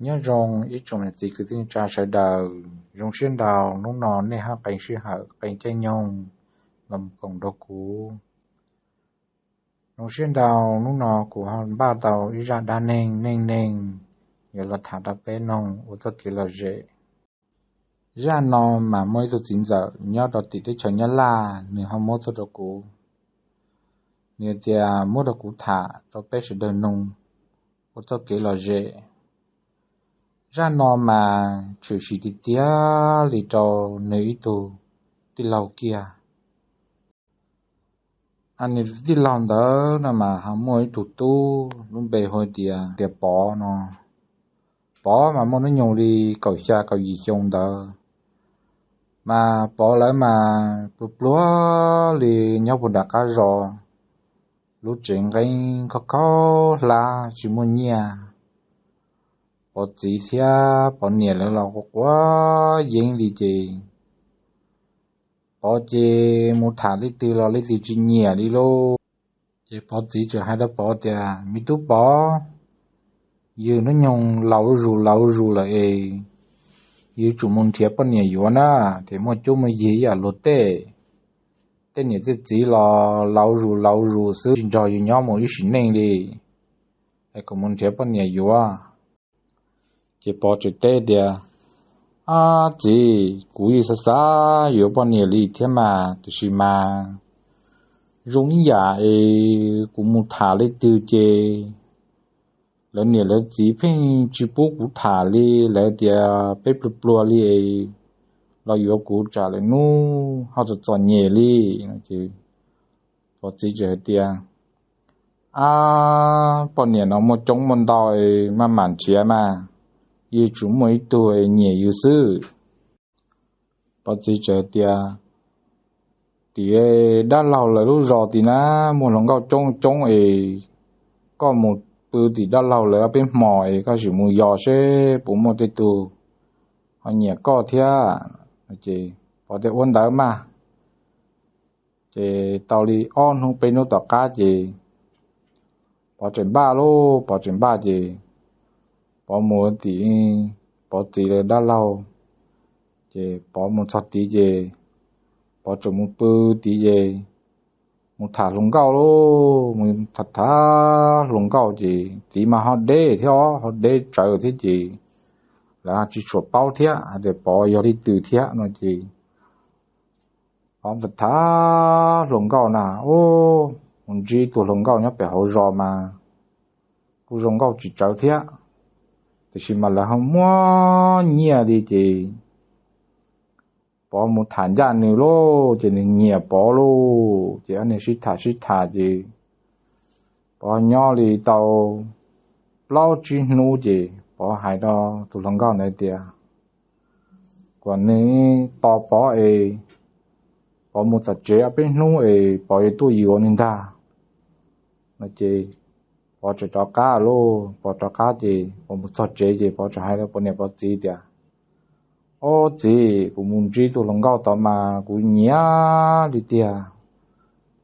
Nyob zoo ib tsoom niam txiv kwv tij neej tsa sawv daws, zoo siab ntau hnub no nej ho qee sij hawm qee caij nyoog los koom nrog kuv. Zoo siab ntau hnub no kuv ho npaj tau ib zaj dab neeg neej neeg yuav los tham rau peb mloog ua txoj kev lom zem. Zaj no mas muaj ib tug txiv ntxawm nyob rau tim teb chaws Nyab Laj nws ho muab tuaj rau kuv. Nws tias muab rau kuv tham rau peb sawv daws mloog ua txoj kev lom zem. Zaj no mas tshwm sim tiag tiag li rau nws ib tug tij laug kiag. Nws tus tij laug ntawd no mas ho muaj ib tug tub lub npe hu tias, tias Pov no. Pov mas muaj hnub nyoog li kaum xya kaum yim xyoo ntawd. Mas Pov lawv mas pluag pluag li nyob puag nram qab zos, lub tsev nqeeb khaub khaub hlab tsis muaj nyiaj. Pov txiv thiab Pov niam lawv los quav quav yeeb li ces Pov ces mus tham leej twg los leej twg tsis nyiam li lauj. Ces Pov txiv txawm hais rau Pov tias, Me tub Pov, yus hnub nyoog laus zuj zus laus zuj zus lawm es yus tsum mus nrhiav poj niam yuav na, ces muaj cuab muaj yig ib yam luag tej. Tej niam tej txiv los laus zuj zus laus zuj zus xwb tsis nrog yus nyob mus ib sim neej li, es kom mus nrhiav poj niam yuav. Ces Pov txawm teb tias, Ab txiv, kuv yeej xav xav yuav poj niam li thiab mas, tiam sis mas zoo ib yam es kuv mus tham leej twg ces lawv niam lawv txiv pheej tsis pub kuv tham li, lawv tias peb pluag pluag li es los yuav kuv tsam lwm hnub ho txom txom nyem li. Ces Pov txiv txawm hais tias, Ab, poj niam no muaj coob muaj ntau es maj mam nrhiav mas, yeej tsum muaj ib tug es nyiam yus xwb. Pov txiv txawm hais tias, Tim dab laug lawv lub zos tim na muaj hluas nkauj coob coob es koj mus pw tim dab laug lawv ob peb hmos es koj sim mus yos seb puas muaj tej tug ho nyiam koj thiab. Ces Pov tias, Ua ntawd mas. Ces tau li ob hnub peb hnub tom qab ces Pov tseem npaj lauj, Pov tseem npaj ces Pov mus tim Pov txiv lawv dab laug. Ces Pov mus txog tid ces Pov tseem mus pw tid ces mus tham hluas nkauj lauj, mus tham tham hluas nkauj ces tid mas ho deb thiab os, ho deb tsawv thiab ces lawv tsis tshua paub thiab hais tias Pov yog leej twg thiab no ces Pov tham tham hluas nkauj na, ub, mus ntsib tus hluas nkauj nyob pem hauv zos mas kuj zoo nkauj tsis tsawv thiab, tiam sis mas lawv ho muaj nyiaj li ces Pov mus tham ncaj nws lauj, ces nws nyiam Pov lauj, ces ob niag sib tham sib tham ces Pov nyob li tau plaub tsib hnub ces Pov hais rau tus hluas nkauj ntawd tias kom nws tos Pov es Pov mus tom tsev ob peb hnub es Pov yuav tuaj yuav nws ntag no ces Pov txawm rov qab lauj. Pov rov qab ces Pov mus txog tsev ces Pov txawm hais rau Pov niam Pov txiv tias, Ob txiv, kuv mus ntsib tus hluas nkauj tod mas kuv nyiam li tiag,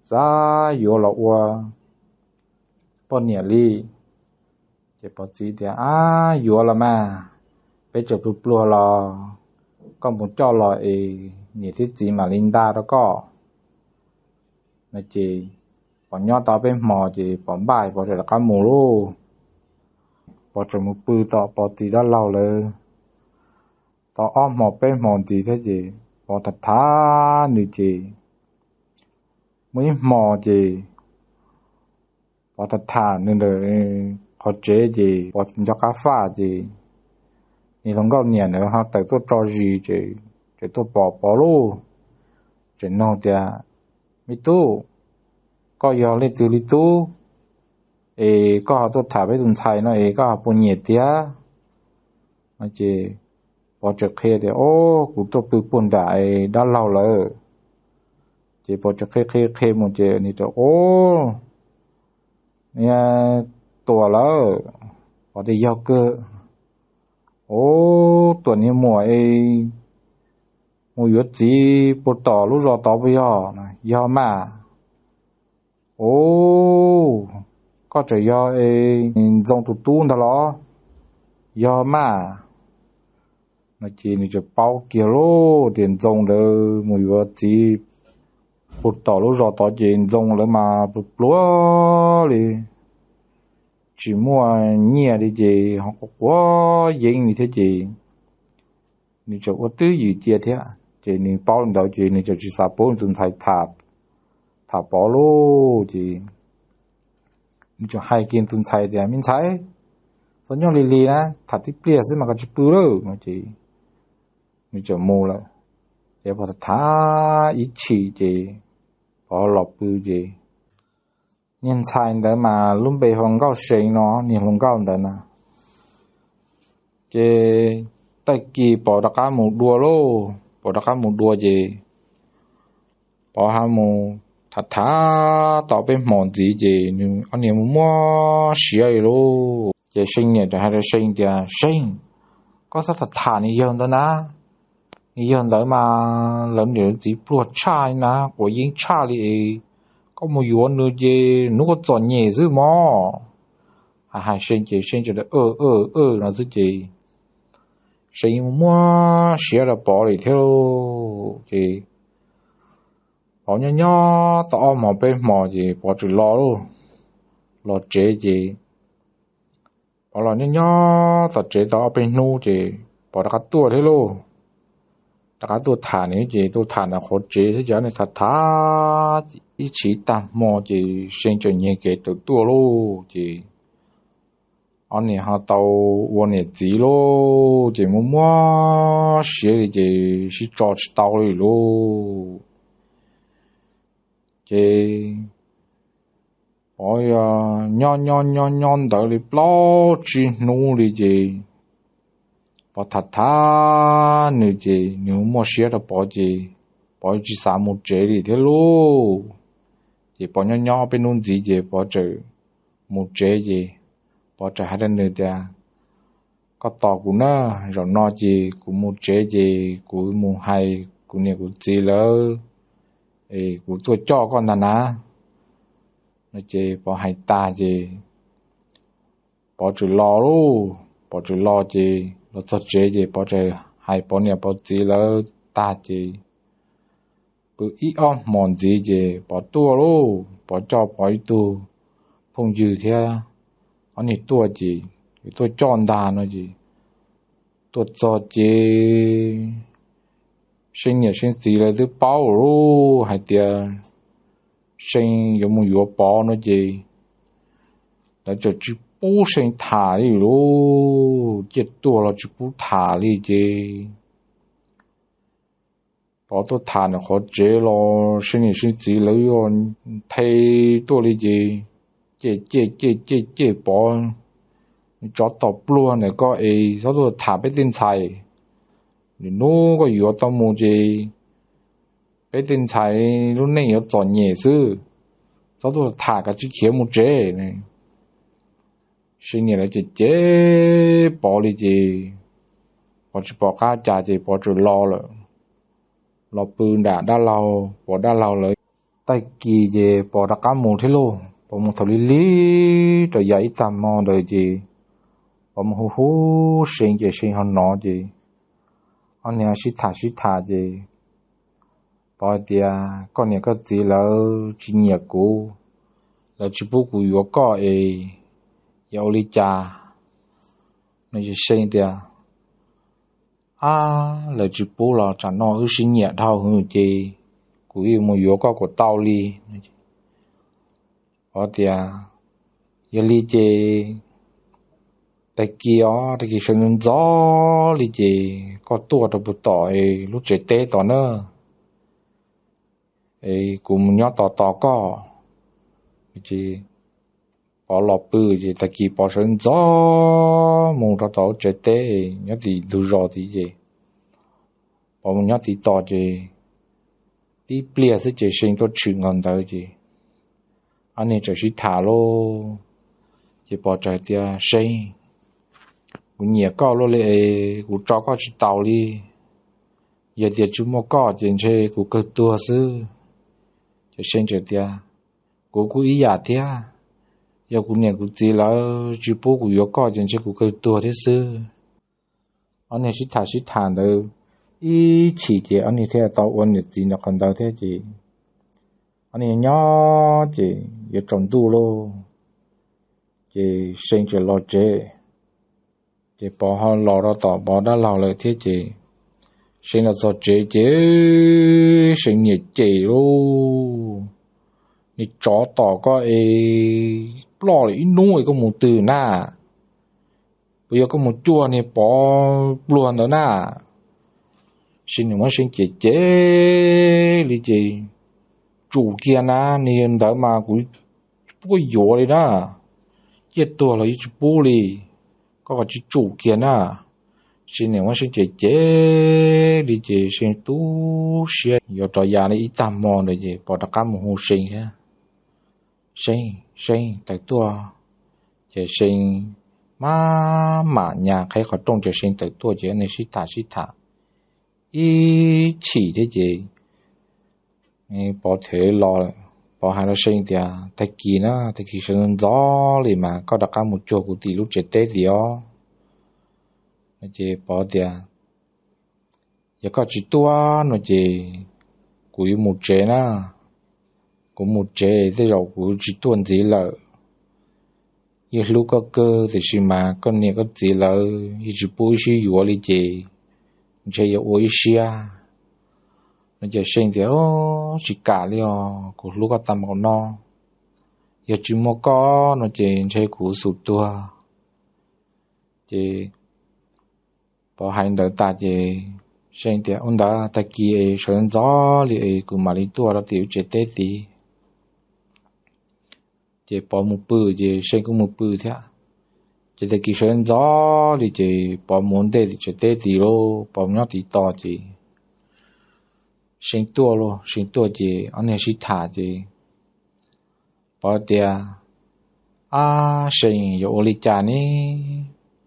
xav yuav los ua poj niam li. Ces Pov txiv tias, Ab, yuav los mas, peb tseem pluag pluag los koj mus coj los es niam thiab txiv mam li nta rau koj no ces Pov nyob tau peb hmo ces Pov npaj Pov txawm rov qab mus lauj. Pov txawm mus pw tom Pov txiv dab laug lawv tau ob hmo peb hmo ntxiv thiab ces Pov tham tham nws ces muaj ib hmo ces Pov tham tham nws ntawm qhov tsev ces Pov nco qab faj ces niag hluas nkauj niam ntawd ho tawm tuaj tso zis ces txawm tuaj pom Pov lauj, txawm nug tias, Me tub, koj yog leej twg li tub? es koj ho tuaj tham peb tus ntxhais no es koj ho puas nyiam tiag? No ces Pov txawm qhia tias, Au, kuv tuaj pw puag nram dab laug lawm. Ces Pov txawm qhia qhia qhia mus ces nws txawm, Au, Tuam lawm. Pov tias, Yog kawg. Au, Tuam niag muam es mus yuav txiv puag tom lub zos tod puas yog? Yog mas. Au, koj tseem yog Ntxoo tus tub ntag los? Yog mas. No ces nws txawm paub kiag lauj tias Ntxoo ntawd mus yuav txiv puag tom lub zos tod ces Ntxoo lawv mas pluag pluag li, tsis muaj nyiaj li ces ho quav quav yeeb li thiab ces nws txawm ua twj ywm cia thiab. Ces nws paub li ntawd ces nws txawm tsis xav pub nws tus ntxhais tham Pov lauj. Ces nws txawm hais kiag tus ntxhais tias, Me ntxhais, txhob nyob lig lig na, tham tib pliag xwb mas koj tsis pw lawm. No ces nws txawm mus lawm. Ces Pov tham tham ib chim ces Pov los pw ces niag ntxhais ntawd mas lub npe hu Nkauj See no, niag hluas nkauj ntawd na. Ces tag kis Pov rov qab mus dua lauj, Pov rov qab mus dua ces Pov ho mus tham tham tau peb hmos ntxiv ces nws ob niag muaj muaj siab li lauj. Ces See niam txawm hais rau See tias, See, koj txhob tham tham niag yawg ntawd na. Niag yawg ntawd mas lawv niam lawv txiv pluag tshaj li na, quav yeeb tshaj li es koj mus yuav nws ces hnub koj txom nyem xwb mog. Hais hais See ces See txawm tias, Aw, aw, aw no xwb ces See muaj muaj siab rau Pov li thiab lauj. Ces Pov nyob nyob tau ob hmos peb hmos ces Pov txawm los lauj, los tsev ces Pov los nyob nyob tom tsev tau ob peb hnub ces Pov rov qab tuaj thiab lauj. Rov qab tuaj tham nws ces tuaj tham ntawm qhov tsev thiab ces ob niag tham tham ib chim tag hmo ces See txawm nyiag kev tawm tuaj lauj. Ces ob niag ho tau ua niam txiv lauj, ces muaj muaj siab li ces sib tso tsis tau li lauj. Ces Pov nyob nyob nyob nyob ntawd li plaub tsib hnub li ces Pov tham tham nws ces nws muaj siab rau Pov ces Pov tsis xav mus tsev li thiab lauj. Ces Pov nyob nyob peb hnub ntxiv ces Pov txawm mus tsev ces Pov txawm hais rau nws tias, Koj tos kuv na, zaum no ces kuv mus tsev ces kuv mus hais kuv niam kuv txiv lawv es kuv tuaj coj koj ntag na. No ces Pov hais tag ces Pov txawm los lauj, Pov txawm los ces los txog tsev ces Pov txawm hais Pov niam Pov txiv lawv tag ces pw ib ob hmos ntxiv ces Pov tuaj lauj, Pov coj Pov ib tug phooj ywg thiab ob niag tuaj ces tuaj coj ntag no ces tuaj txog ces See niam See txiv lawv twb paub lauj hais tias See yuav mus yuav Pov no ces lawv txawm tsis pub See tham li lauj, ciaj tuaj los tsis pub tham li ces Pov tuaj tham nws qhov tsev los See niam See txiv lawv yuav nthe tuaj li ces cem cem cem cem cem Pov, Tsov tom pluag ntawm koj es txhob tuaj tham peb tej ntxhais. Lwm hnub koj yuav tau mus ces peb tej ntxhais lub neej yuav txom nyem xwb. Txhob tuaj tham, kav tsij khiav mus tsev. See niam lawv cem cem Pov li ces Pov tsis pom qab cas ces Pov txawm los lawm, los pw nram dab laug, Pov dab laug lawv. Tag kis ces Pov rov qab mus thiab lauj, Pov mus thaum lig lig rau yav ib tag hmo ntawd ces Pov mus hu hu See ces See ho hnov ces ob niag sib tham sib tham ces Pov tias, Koj niam koj txiv lawv tsis nyiam kuv, lawv tsis pub kuv yuav koj es yuav ua li cas? No ces See tias, Ab, lawv tsis pub los tsam no wb sib nyiam dhau hwv ces kuv yeej mus yuav koj kom tau li. Pov tias, Yog li ces tag kis os, tag kis sawv ntxov ntxov li ces koj tuaj rau puag tom lub tsev teb tod na, es kuv mus nyob tos tos koj. Ces Pov los pw ces tag kis Pov sawv ntxov mus rau tom tsev teb nyob tim ntug zos tid ces Pov mus nyob tid tos ces tib pliag xwb ces See tuaj tshwm nkaus ntawd ces ob niag txawm sib tham lauj. Ces Pov txawm hais tias, See, kuv nyiam koj luaj li es kuv tso koj tsis taus li. Yog tias tsis muaj koj ces ntshe kuv kawg tuag xwb. Ces See txawm tias, kuv kuj ib yam thiab, yog kuv niam kuv txiv lawv tsis pub kuv yuav koj ces ntshe kuv kawg tuag thiab xwb. Ob niag sib tham sib tham ntawd ib chim ces ob niag thiaj tau ua niam txiv ntawm qhov ntawd thiab ces ob niag nyob ces yuav tsaus ntuj lauj, ces See txawm los tsev. Ces Pov ho los rau tom Pov dab laug lawm thiab ces See los txog tsev ces See niam cem lauj, niag tsov tom koj es ploj lawm ib hnub es koj mus twg na? Puas yog koj mus cuag niag Pov pluag ntawd na? See niam muab See cem cem li ces tsum kiag na, niag ntawd mas kuv tsis pub koj yuav li na, ciaj tuag los yeej tsis pub li, koj kom tsis tsum kiag na. See niam muab See cem cem li ces See tu siab yuav rov ya li ib tag hmo ntawd ces Pov rov qab mus hu See thiab, See, See, tawm tuaj. Ces See maj mam nyas qheb qhov rooj ces See tawm tuaj ces ob niag sib tham sib tham ib chim thiab ces Pov them los, Pov hais rau See tias, tag kis na, tag kis sawv ntxov li mas koj rov qab mus cuag kuv tim lub tsev teb tim os. Ces Pov tias, yog koj tsis tuaj no ces kuv yuav mus tsev na, kuv mus tsev tej zaum kuv tsis tuaj ntxiv lawm. Yeej hlub koj kawg tiam sis mas koj niam koj txiv lawv yeej tsis pub wb sib yuav li ces ntshe yuav ua ib siab no ces See tias, tsis kam li os, kuv hlub koj tag npaum no, yog tsis muaj koj no ces ntshe kuv xum tuag. Ces Pov hais ntawd tas ces See tias, ua ntawd tag kis es sawv ntxov li es kuv mam li tuaj rau tim lub tsev teb tid. Ces Pov mus pw ces See kuj mus pw thiab. Ces tag kis sawv ntxov li ces Pov mus ua ntej tim tsev teb tid lauj, Pov mus nyob tid tos ces See tuaj lauj, See tuaj ces ob niag sib tham ces Pov tias, ab See, yuav ua li cas ne?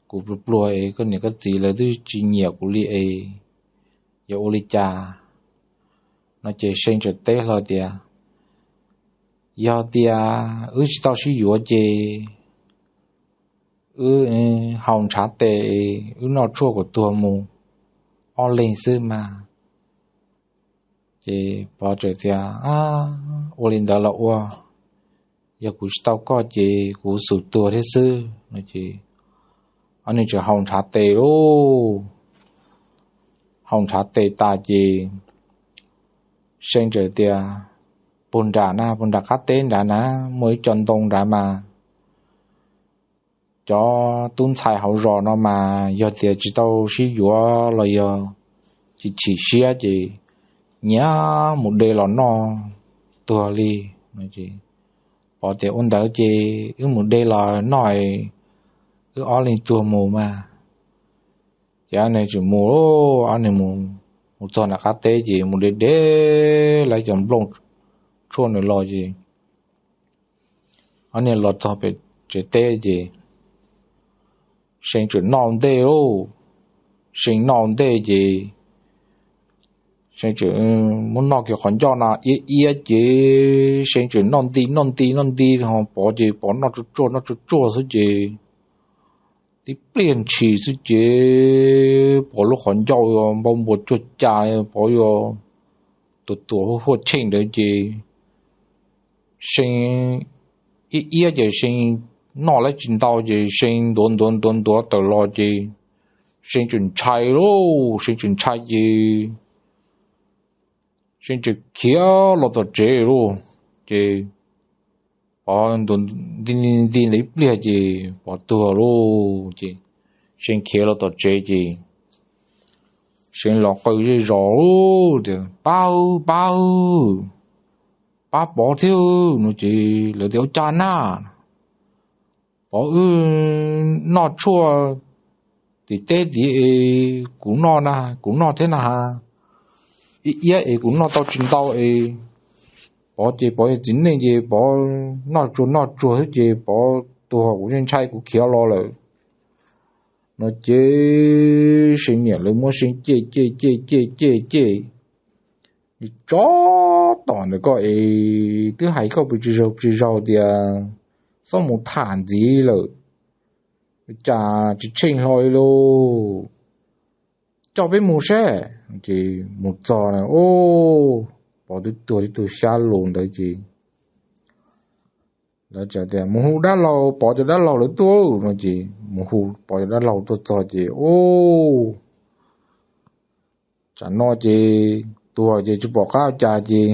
Kuv pluag pluag es koj niam koj txiv lawv twb tsis nyiam kuv li es yuav ua li cas no ces See txawm teb hlo tias, yog tias wb tsis tau sib yuav ces wb haus ntshav tes, wb noj tshuaj kom tuag mus ob leeg xwb mas. Ces Pov txawm tias, ua li ntawd los ua, yog kuv tsis tau koj ces kuv xum tuag thiab xwb no ces ob niag txawm haus ntshav tes lauj. Haus ntshav tes tas ces See txawm tias, puag nram na, puag nram qab teb nrad na, muaj ib co ntoo nrad mas cov tub ntxhais hauv zos no mas yog tias tsis tau sib yuav los yog chim chim siab ces nyiam mus de los noj tuag li. Pov tias, ua ntawd ces wb mus de los noj, wb ob leeg tuag mus mas. Ces ob niag txawm mus, ob niag mus txog nram qab teb ces mus de de lawv cov nplooj tshuaj ntawd los ces ob niag los txog pem tsev teb ces See txawm noj ntej lauj. See noj ntej ces See txawm muab noj kiag qhov ncauj no iab iab ces See txawm noj nti noj nti noj nti ho Pov ces Pov noj tsuag tsuag noj tsuag tsuag xwb ces tib pliag ntshis xwb ces Pov lub qhov ncauj yuav npau npua cuag cas, Pov yuav tuam tuam huaj huaj cheej ntawd ces See iab iab ces See noj lawv tsis ntau ces See ntuav ntuav ntuav ntuav tawm los ces See txawm ntshai lauj, See txawm ntshai ces See txawm khiav los tom tsev lauj. Ces Pov nti nti ntawd ib pliag ces Pov tuag lauj ces See khiav los tom tsev ces See los qw zej zos tias, pab, pab, pab Pov thiab no ces lawv tias, ua cas na? Pov wb noj tshuaj tim teb tid es kuv noj na, kuv noj thiab na has, ib iab es kuv noj tau tsis ntau es. Pov ces Pov yog txiv neej ces Pov noj tsuag noj tsuag xwb ces Pov tuag kuv yeej ntshai kuv khiav los lawm no ces Seej niam lawv muab Seej cem cem cem cem cem cem, tsov tom ntawm koj es twb hais koj pes tsawg zaug pes tsawg zaug tias txhob mus tham ntxiv lawm, cas tsis tsheej hlo li lauj. Coj peb mus seb. Ces mus txog na, Pov twb tuag tib tug xyab lus ntawd ces lawv tias, Mus hu dab laug, Pov cov dab laug lawv tuaj no ces mus hu Pov cov dab laug tuaj txog ces, Ub, tsam no ces tuag ces tsis pom qab ua cas ces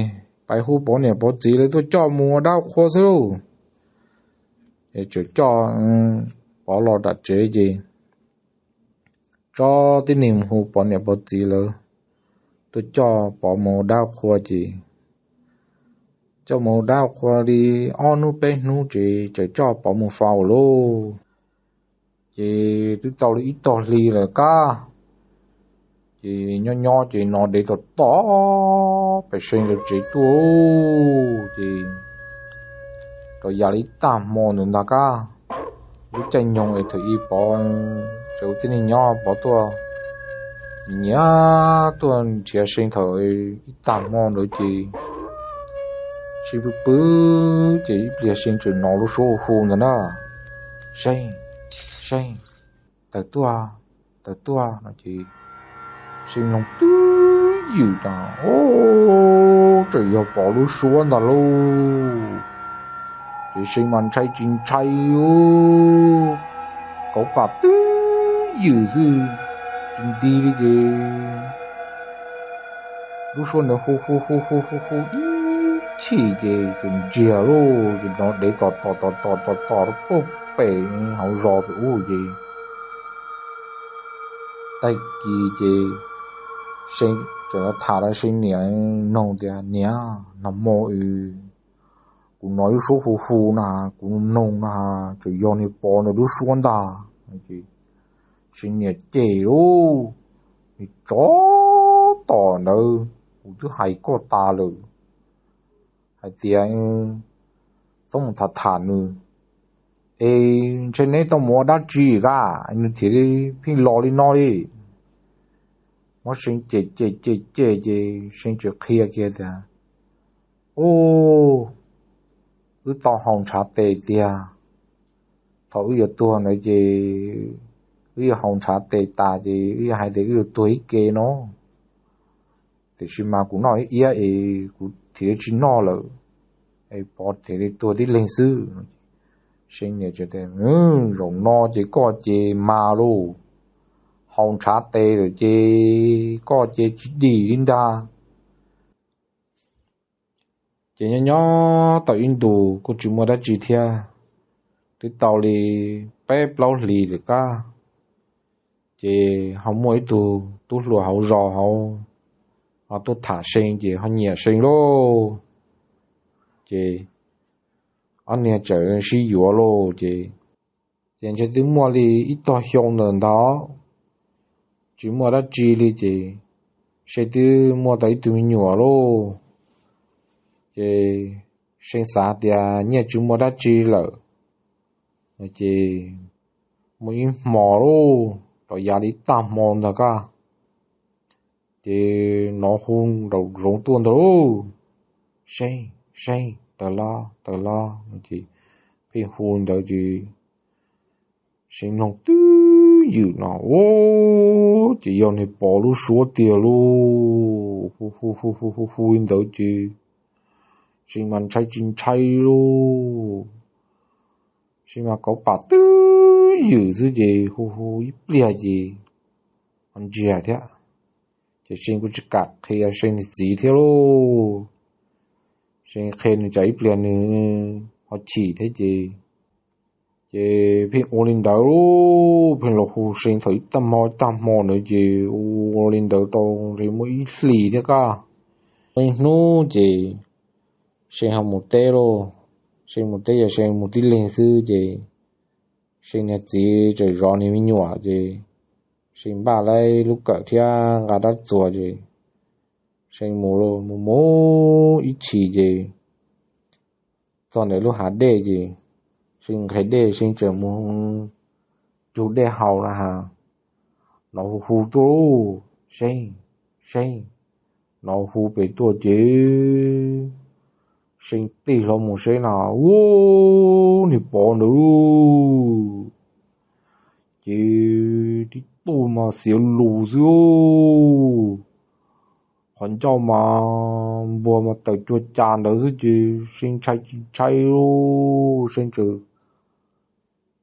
pais hu Pov niam Pov txiv lawv tuaj coj mus ua dab qhua xwb lauj. Es txawm coj Pov los tom tsev ces tso tib neeg mus hu Pov niam Pov txiv lawv tuaj coj Pov mus ua dab qhua ces coj mus ua dab qhua li ob hnub peb hnub ces txawm coj Pov mus faus lauj. Ces twb tau li ib tog hli lawm kab, ces nyob nyob ces hnov dev tom tom pem Seej lawv tsev tuaj ces rau yav li ib tag hmo ntawd ntag kab. Lub caij nyoog es thaum ub Pov tseem ua tib neeg nyob Pov tuaj nyiam tuaj nrhiav Seej thaum ib tag hmo ntawd ces Seej pw pw ces ib pliag Seej txawm hnov lub suab hu hu ntawd na, Seej, Seej, tawm tuaj, tawm tuaj no ces Seej mloog twb ywm tas, Ub, txawm yog Pov lub suab ntag lauj. Ces Seej mas ntshai tsis ntshai ub, kauv pam twb ywm xwb, tsis nti li ces lub suab ntawd hu hu hu hu hu hu ib chim ces txawm ntsiag lauj, ces hnov dev tom tom tom tom tom tom rau pem hauv zos pem ub ces tag kis ces Seej txawm tham rau Seej niam mloog tias, Niam, nag hmo kuv hnov lub suab hu hu na, kuv mloog na, txawm yog niag Pov ntawd lub suab ntag. Seej niam cem lauj, Niag tsov tom ntawd, kuv twb hais koj tas lawm hais tias txhob mus tham tham nws, es ntshe neb tau mus ua dab tsi kab nws thiaj li pheej los li no li. Muab Seej cem cem cem cem ces Seej txawm qhia kiag tias, Ub, wb tau haus ntshav tes tiag. Thaum wb yuav tuag ntawd ces wb yuav haus ntshav tes tas ces wb yuav hais tias wb yuav tuag ib ke no, tiam sis mas kuv noj ib iab es kuv thiaj li tsis noj lawm, es Pov thiaj li tuag tib leeg xwb. Seej niam tias, Zaum no ces koj ces mas lauj, haus ntshav tes lawm ces koj ces tsis dim li ntag. Ces nyob nyob tau ib ntus kuj tsis muaj dab tsi thiab, twb tau li peb plaub hlis lawm kab, ces ho muaj ib tug tub hluas hauv zos hauv ho tuaj tham Seej ces ho nyiam Seej lauj. Ces ob niag txawm sib yuav lauj ces, ces ntshe twb muaj li ib tog xyoo ntawm ntawd tsis muaj dab tsi li ces Seej twb muaj tau ib tug me nyuam lauj. Ces Seej xav tias nyiaj tsis muaj dab tsi lawm no ces muaj ib hmo lauj, rau yav li tag hmo ntag kab, ces hnov hu nraum zoov tuaj ntag lauj, Seej, Seej, tawm los, tawm los no ces pheej hu ntawd ces Seej mloog twb ywm no, Ub, ces yog niag Pov lub suab tiag lauj. Hu hu hu hu hu hu li ntawd ces Seej mas ntshai tsis ntshai lauj. Seej mas kauv pam twb ywm xwb ces hu hu ib pliag ces ho ntsiag thiab. Ces Seej kuj tsis kam qhia Seej niag txiv thiab lauj. Seej qhia nws tsam ib pliag nws ho chim thiab ces, ces pheej ua li ntawd lauj, pheej los hu Seej thaum ib tag hmo ib tag hmo ntawd ces ua li ntawd tau li muaj ib hlis thiab kab. Muaj ib hnub ces Seej ho mus teb lauj. Seej mus teb yog Seej mus tib leeg xwb ces See niag txiv tseem zov niag me nyuam ces See npaj lawm lub kawm thiab nqa rab txuas ces See mus mus ib chim ces txog ntawm lub hav dej ces See nqhis dej, See tseem mus cug dej haus na has, nov hu hu tuaj lauj, See, See, nov hu pem tuaj ces See tij hlo mus saib na, ua niag pov ntawd ces tib tug mas xiav lus xwb, qhov ncauj mas npua mas tawm cuag cas ntawd xwb ces See ntshai tsis ntshai, See tseem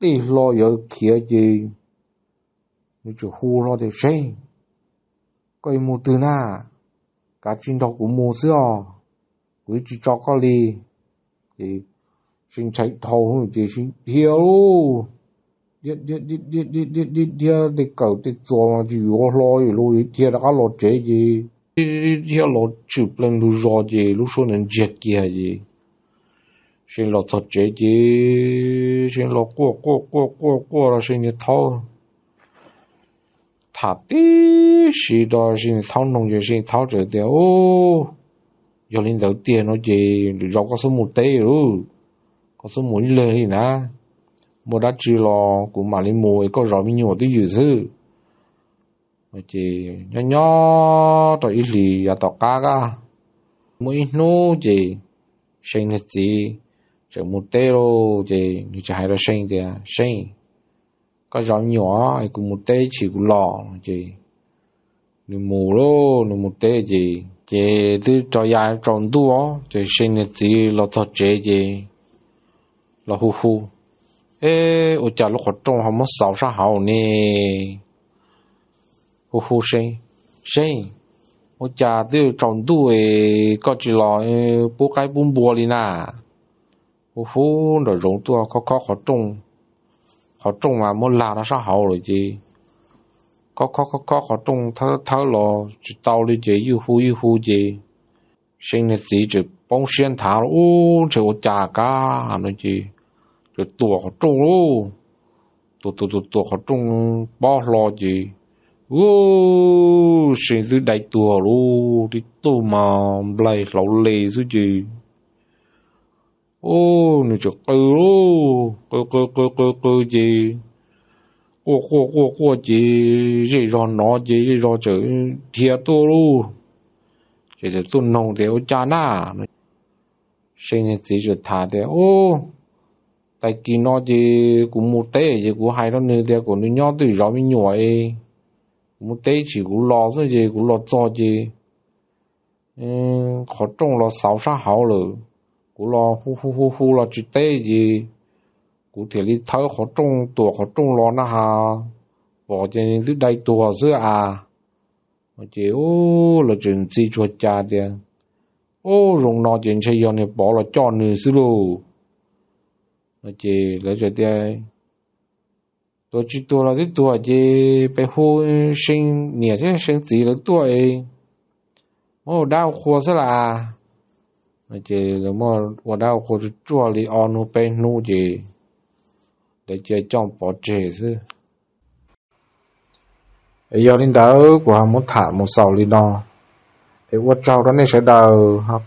tij hlo yuav khiav ces nws tseem hu hlo tias, See, koj yuav mus twg na? Kav tsij nrog kuv mus xwb os, kuv yeej tsis tso koj li. Ces See ntshai dhau ces See dhia lauj, dhia dhia dhia tej kawm tej txuas mas tsis yuav hlo li lauj, dhia rov qab los tsev ces dhia los tshwm plees ntug zos ces lub suab ntawd ntsiag kiag ces See los txog tsev ces See los quaj quaj quaj quaj quaj rau See niag thaub, tham tib si rau See niag thaub mloog ces See niag thaub txawm tias, Ub, yog li ntawd tiag no ces lwm zaus koj xub mus teb lauj, koj xub mus ib leeg li na, muaj dab tsi los kuv mam li mus es koj zov me nyuam twj ywm xwb. Ces nyob nyob rau ib hlis yav tom qab, muaj ib hnub ces See niag txiv tseem mus teb lauj, ces nws tseem hais rau See tias, See, koj zov me nyuam es kuv mus teb ib chim kuv los. Ces nws mus lauj, nws mus teb ces, ces twb rau yav tsaus ntuj ces See niag txiv los txog tsev ces los hu hu, Eb, ua cas lub qhov rooj ho muab xauv sab hauv ne? Hu hu See, See, ua cas twb tsaus ntuj es koj tsis los pub qaib pub npua li na? Hu hu nraum zoov tuaj khob khob qhov rooj, qhov rooj mas muab lag rau sab hauv lawm ces khob khob khob khob qhov rooj thawb thawb los tsis tau li ces ywj hu ywj hu ces See niag txiv tseem poob siab nthav, Ub, ntshe ua cas kab no ces tseem tuam qhov rooj lauj. Tuam tuam tuam tuam qhov rooj pob hlo ces, ub, See twb dai tuag lauj, tib tug mas nplaig hlauv li xwb ces, ub, nws tseem qw lauj, qw qw qw qw qw ces quaj quaj quaj quaj ces zej zog no ces zej zog txawm dhia tuaj lauj. Ces txawm tuaj noog tias, Ua cas na? See niag txiv txawm tham tias, Ub, tag kis no ces kuv mus teb ces kuv hais rau nws tias kom nws nyob twj ywm zov me nyuam es kuv mus teb ib chim kuv los xwb ces kuv los txog ces qhov rooj los xauv sab hauv lawm. Kuv los hu hu hu hu los tsis teb ces kuv thiaj li thawb qhov rooj tuam qhov rooj los na has, pom ces twb dai tuag xwb as. Ces lawv tseem ntxhi tsuag cas tias, Ub, zoo no ces ntshe yog niag Pov los coj nws xwb lauj. Ces lawv tias, Tuag tsis tuag los twb tuag ces peb hu See niam thiab See txiv lawv tuaj es muab ua dab ua qhua xwb las. Ces lawv muab ua dab ua qhua tsuag tsuag li ob hnub peb hnub ces lawv cia coj Pov tseg xwb. Yog li ntawd kuv ho muab tham mus xaus li no, es ua tsaug rau nej sawv daws ho